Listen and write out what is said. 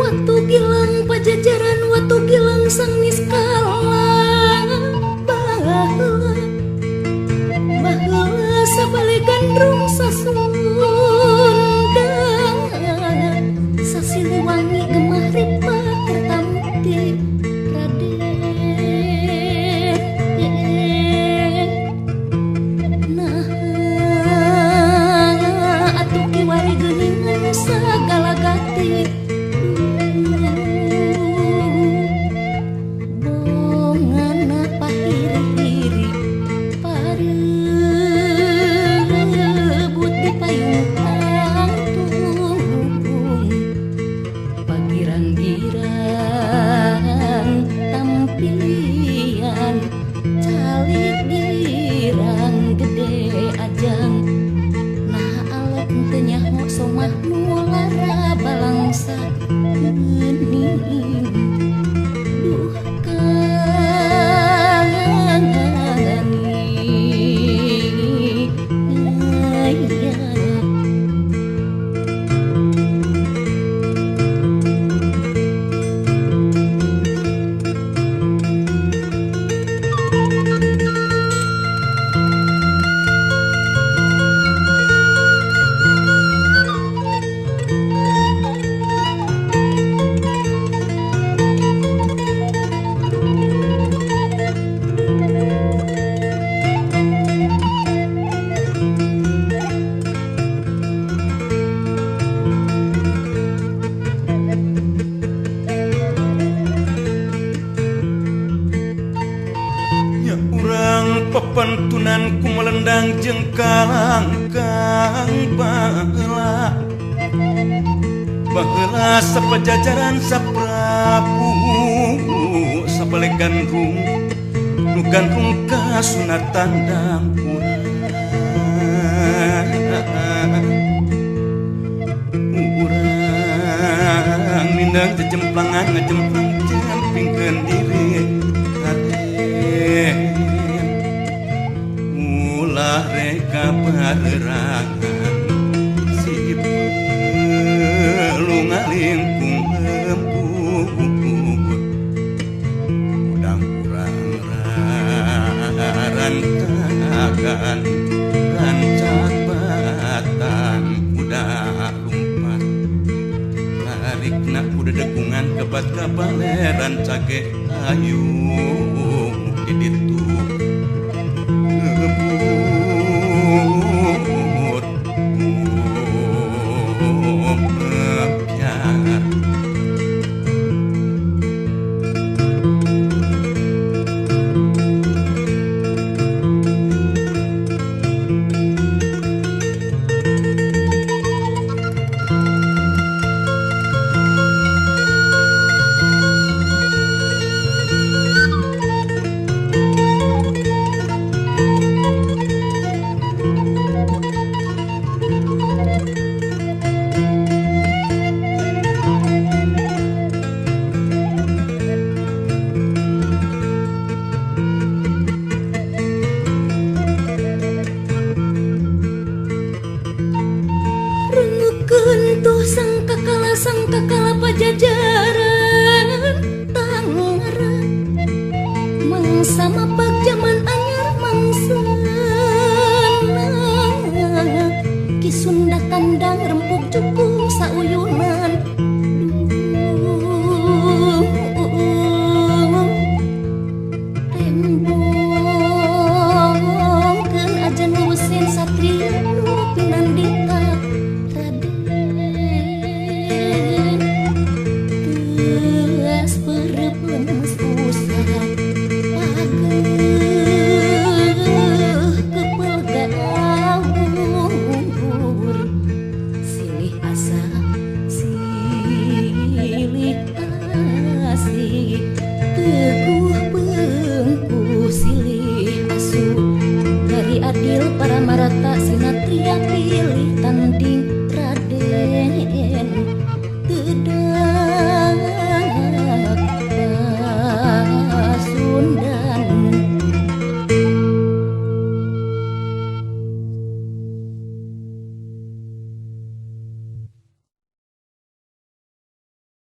Watu Gilang Pajajaran, Watu Gilang sang niskala. Baheula baheula sabale gandrung Sasunda, Sasiliwangi gemah ripah kertamukti Raden. Nah atuh kiwari geuningan sagala gati, bongana pahiri-hiri parebut di payung tangtung, pagirang-girang tampilian calik girang gede ajang. Nah alok teu nyaho somah nu lara balangsa geuning. Duh kang ani aya. Pepentunan ku melendang jeung kalangkang baheula baheula sapajajaran saprabu sabale gandrung nu gandrung kasunatan dampura. Urang mindang jejemplangan ngejemplang jempingkeun diri Raden, ulah reka parerangan si pelu ngalingkung lembut, udang kurang rantakan rancak batan kuda lumpat, tarikna kuda dekungan kebat kabaleran cage ayu di ditu. Sangkakala Pajajaran Tangerang, mangsa mapak jaman anyar mangsana, Ki Sunda tandang rempuk jukung sauyunan. Tembongkeun ajan leuwesin satria nu pinandita Raden. Teas pereplemes usah pageuh kepel gaur, silih asa silih asih teguh pengku silih asu, dari adil para marata sinatria.